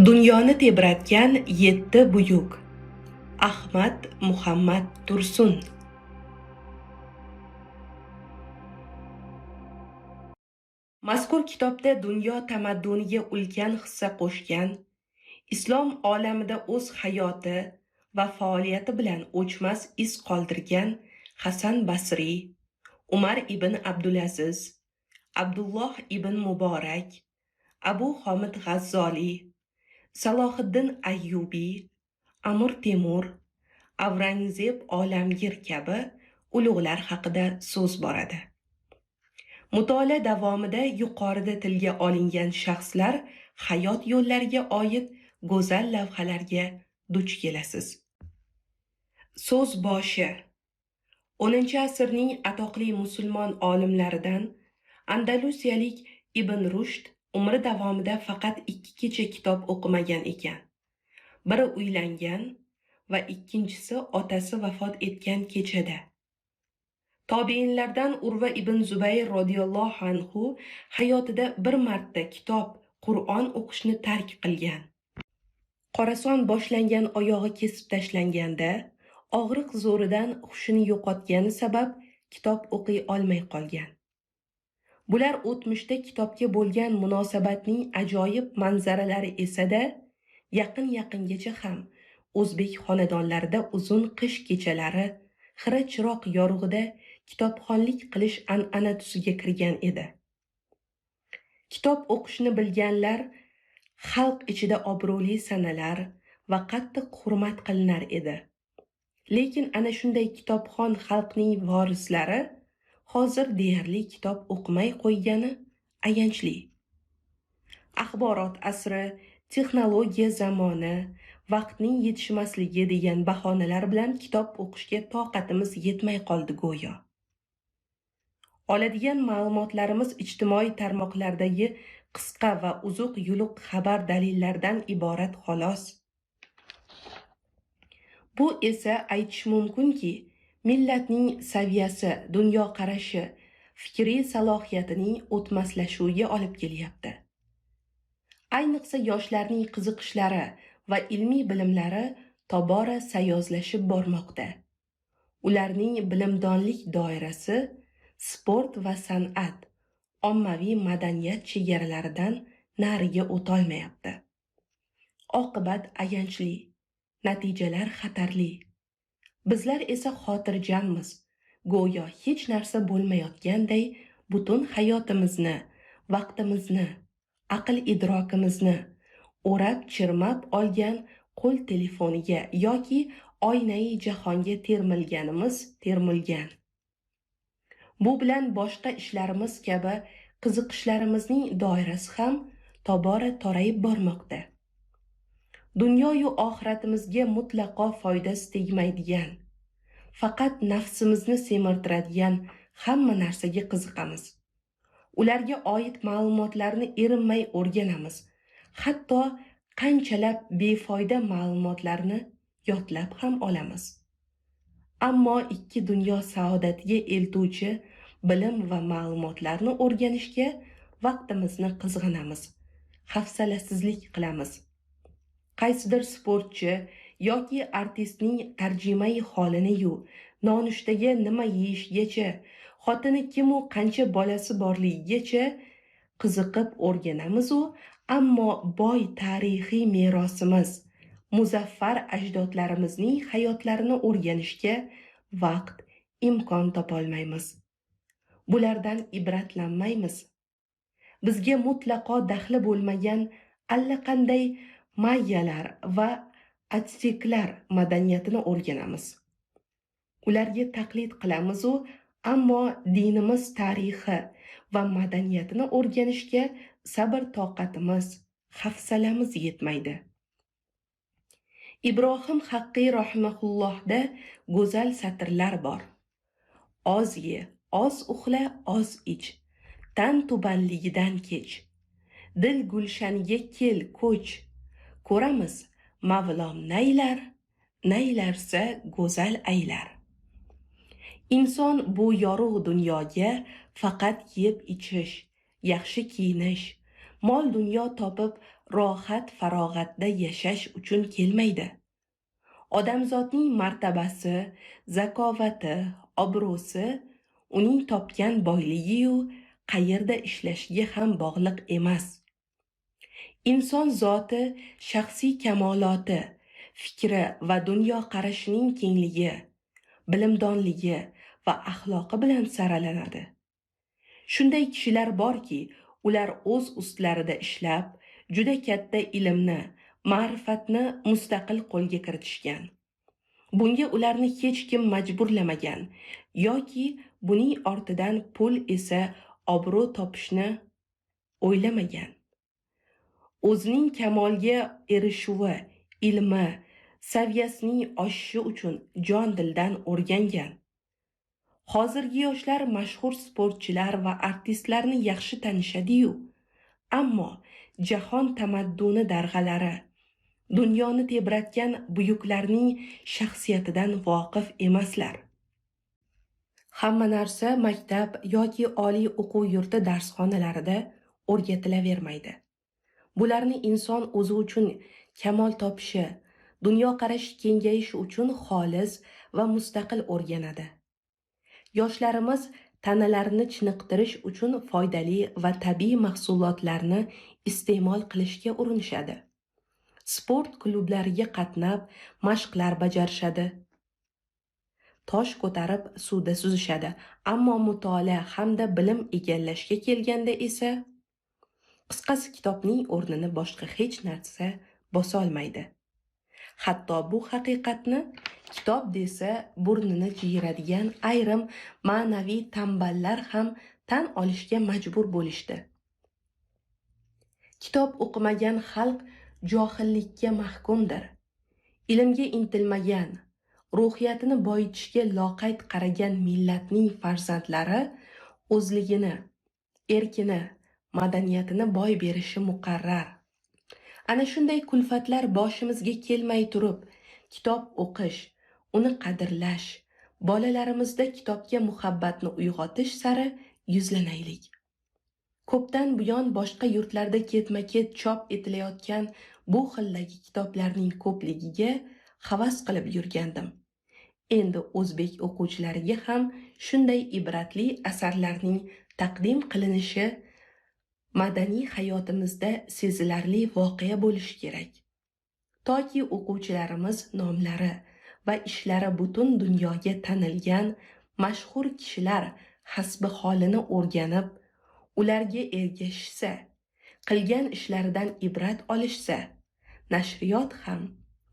Dunyoni tebratgan 7 buyuk. Ahmad Muhammad Tursun. Mazkur kitobda dunyo tamadduniga ulkan hissa qo'shgan, islom olamida o'z hayoti va faoliyati bilan o'chmas iz qoldirgan Hasan Basriy, Umar ibn Abdulaziz, Abdulloh ibn Muborak, Abu Homid G'azzoliy, Salohiddin Ayyubiy, Amir Temur, Avrangzeb Olamgir kabi ulug'lar haqida so'z boradi. Mutolaa davomida yuqorida tilga olingan shaxslar hayot yo'llariga oid go'zal lavhalarga duch kelasiz. So'z boshi 10-asrning atoqli musulmon olimlaridan Andalusiyalik Ibn Rushd umri davomida faqat 2 kecha kitob o'qimagan ekan. Biri uylangan va ikkinchisi otasi vafot etgan kechada. Tobiinlardan Urva ibn Zubayr roziyallohu anhu hayotida bir marta kitob, Qur'on o'qishni tark qilgan. Qorason boshlangan oyog'i kesib tashlanganda, og'riq zo'ridan hushini yo'qotgani sabab kitob o'qiy olmay qolgan. Bular o'tmishda kitobga bo'lgan munosabatning ajoyib manzaralari esa-da, yaqin-yaqingacha ham o'zbek xonadonlarida uzun qish kechalari xira chiroq yorug'ida kitobxonlik qilish an'ana tusiga kirgan edi. Kitob o'qishni bilganlar xalq ichida obro'li sanalar va qattiq hurmat qilinar edi. Lekin ana shunday kitobxon xalqning vorislari hozir deyarli kitob o'qimay qo'ygani ayanchli. Axborot asri, texnologiya zamoni, vaqtning yetishmasligi degan bahonalar bilan kitob o'qishga toqatimiz yetmay qoldi go'yo. Oladigan ma'lumotlarimiz ijtimoiy tarmoqlardagi qisqa va uzuq-yuluq xabar dalillardan iborat xolos. Bu esa aytish mumkinki, millatning saviyasi, dunyoqarashi, fikriy salohiyatining o'tmaslashuviga olib kelyapti. Ayniqsa yoshlarning qiziqishlari va ilmiy bilimlari tobora sayozlashib bormoqda. Ularning bilimdonlik doirasi sport va san'at, ommaviy madaniyat chegaralaridan nariga o'tolmayapti. Oqibat ayanchli, natijalar xatarli. Bizlar esa xotirjammiz, go'yo hech narsa bo'lmayotganday butun hayotimizni, vaqtimizni, aql-idrokimizni o'rab-chirmab olgan qo'l telefoniga yoki oynai jahonga termilganimiz termilgan. Bu bilan boshqa ishlarimiz kabi qiziqishlarimizning doirasi ham tobora torayib bormoqda. Dunyoyu oxiratimizga mutlaqo foydasi tegmaydigan, faqat nafsimizni semirtiradigan hamma narsaga qiziqamiz. Ularga oid ma'lumotlarni erinmay o'rganamiz. Hatto qanchalab befoyda ma'lumotlarni yodlab ham olamiz. Ammo ikki dunyo saodatiga eltuvchi bilim va ma'lumotlarni o'rganishga vaqtimizni qizg'anamiz, hafsalasizlik qilamiz. Qaysidir sportchi yoki artistning tarjimai holini-yu, nonushtaga nima yeyishgacha, xotini kim-u qancha bolasi borligigacha qiziqib o'rganamiz-u, ammo boy tarixiy merosimiz, muzaffar ajdodlarimizning hayotlarini o'rganishga vaqt, imkon topolmaymiz. Bulardan ibratlanmaymiz. Bizga mutlaqo daxli bo'lmagan allaqanday mayyalar va atsteklar madaniyatini o'rganamiz. Ularga taqlid qilamiz-u, ammo dinimiz tarixi va madaniyatini o'rganishga sabr toqatimiz, hafsalamiz yetmaydi. Ibrohim Haqqiy rahimahullohda go'zal satrlar bor. Oz ye, oz uxla, oz ich. Tan tubanligidan kech. Dil gulshaniga kel, ko'ch. Ko'ramiz, Mavlom naylar, naylarsa go'zal aylar. Inson bu yorug' dunyoga faqat yeb ichish, yaxshi kiyinish, Mol-dunyo topib, rohat farog'atda yashash uchun kelmaydi. Odamzodning martabasi, zakovati, obro'si uning topgan boyligi-yu qayerda ishlashiga ham bog'liq emas. Inson zoti shaxsiy kamoloti, fikri va dunyoqarashining kengligi, bilimdonligi va axloqi bilan saralanadi. Shunday kishilar borki, ular o'z ustlarida ishlab, juda katta ilmni, ma'rifatni mustaqil qo'lga kiritishgan. Bunga ularni hech kim majburlamagan yoki buning ortidan pul esa obro' topishni o'ylamagan. O'zining kamolga erishuvi, ilmi, saviyasining oshishi uchun jon-dildan o'rgangan. Hozirgi yoshlar mashhur sportchilar va artistlarni yaxshi tanishadi-yu, ammo jahon tamadduni darg'alari, dunyoni tebratgan buyuklarning shaxsiyatidan voqif emaslar. Hamma narsa maktab yoki oliy o'quv yurti darsxonalarida o'rgatilavermaydi. Bularni inson o'zi uchun kamol topishi, dunyoqarashi kengayishi uchun xolis va mustaqil o'rganadi. Yoshlarimiz tanalarini chiniqtirish uchun foydali va tabiiy mahsulotlarni iste'mol qilishga urinishadi. Sport klublariga qatnab, mashqlar bajarishadi. Tosh ko'tarib suvda suzishadi, ammo mutolaa hamda bilim egallashga kelganda esa qisqasi kitobning o'rnini boshqa hech narsa bosolmaydi. Hatto bu haqiqatni kitob desa burnini jiyiradigan ayrim ma'naviy tanballar ham tan olishga majbur bo'lishdi. Kitob o'qimagan xalq johillikka mahkumdir. Ilmga intilmagan, ruhiyatini boyitishga loqayd qaragan millatning farzandlari o'zligini, erkini, madaniyatini boy berishi muqarrar. Ana shunday kulfatlar boshimizga kelmay turib, kitob o'qish, uni qadrlash, bolalarimizda kitobga muhabbatni uyg'otish sari yuzlanaylik. Ko'pdan buyon boshqa yurtlarda ketma-ket chop etilayotgan bu xildagi kitoblarning ko'pligiga havas qilib yurgandim. Endi o'zbek o'quvchilariga ham shunday ibratli asarlarning taqdim qilinishi madaniy hayotimizda sezilarli voqea bo'lishi kerak. Toki o'quvchilarimiz nomlari va ishlari butun dunyoga tanilgan mashhur kishilar hasbi holini o'rganib, ularga ergashishsa, qilgan ishlaridan ibrat olishsa, nashriyot ham,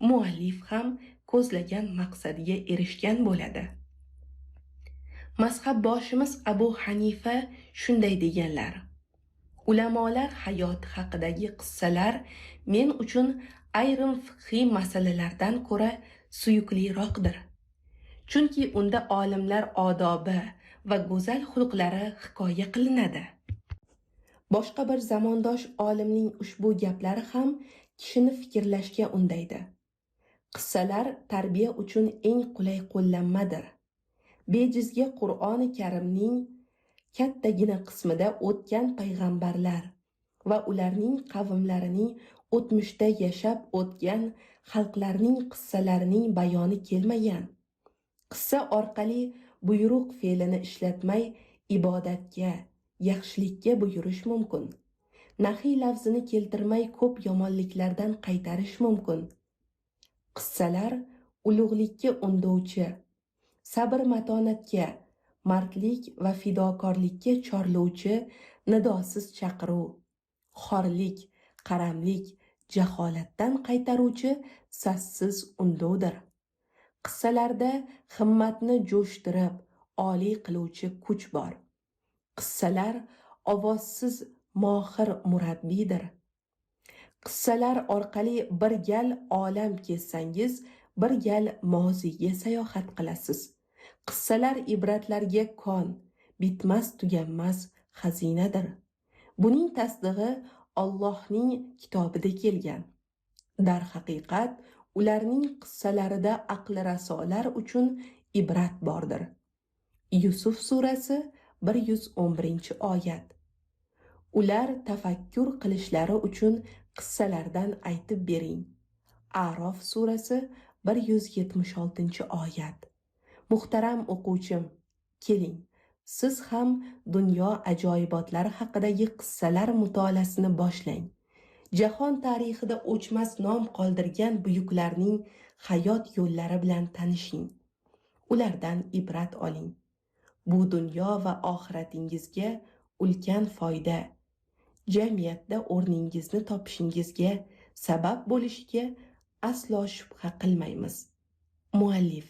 muallif ham ko'zlagan maqsadiga erishgan bo'ladi. Mazhabboshimiz Abu Hanifa shunday deganlar: Ulamolar hayoti haqidagi qissalar men uchun ayrim fiqhiy masalalardan ko'ra suyukliroqdir. Chunki unda olimlar odobi va go'zal xulqlari hikoya qilinadi. Boshqa bir zamondosh olimning ushbu gaplari ham kishini fikrlashga undaydi. Qissalar tarbiya uchun eng qulay qo'llanmadir. Bejizga Qur'oni Karimning kattagina qismida o'tgan payg'ambarlar va ularning qavmlarining o'tmishda yashab o'tgan xalqlarning qissalarining bayoni kelmagan. Qissa orqali buyruq fe'lini ishlatmay ibodatga, yaxshilikka buyurish mumkin. Nahiy lafzini keltirmay ko'p yomonliklardan qaytarish mumkin. Qissalar ulug'likka undovchi, sabr-matonatga, mardlik va fidokorlikka chorlovchi nidosiz chaqiruv, xorlik, qaramlik, jaholatdan qaytaruvchi sassiz undovdir. Qissalarda himmatni jo'shtirib, oliy qiluvchi kuch bor. Qissalar ovozsiz mohir murabbiydir. Qissalar orqali bir gal olam kezsangiz, bir gal moziyga sayohat qilasiz. Qissalar ibratlarga kon, bitmas tuganmas xazinadir. Buning tasdig'i Allohning kitobida kelgan. Darhaqiqat, ularning qissalarida aqli rasolar uchun ibrat bordir. Yusuf surasi 111-oyat. Ular tafakkur qilishlari uchun qissalardan aytib bering. A'rof surasi 176-oyat. Muhtaram o'quvchim, keling, siz ham dunyo ajoyibotlari haqidagi qissalar mutolaasini boshlang. Jahon tarixida o'chmas nom qoldirgan buyuklarning hayot yo'llari bilan tanishing. Ulardan ibrat oling. Bu dunyo va oxiratingizga ulkan foyda, jamiyatda o'rningizni topishingizga sabab bo'lishiga aslo shubha qilmaymiz. Muallif.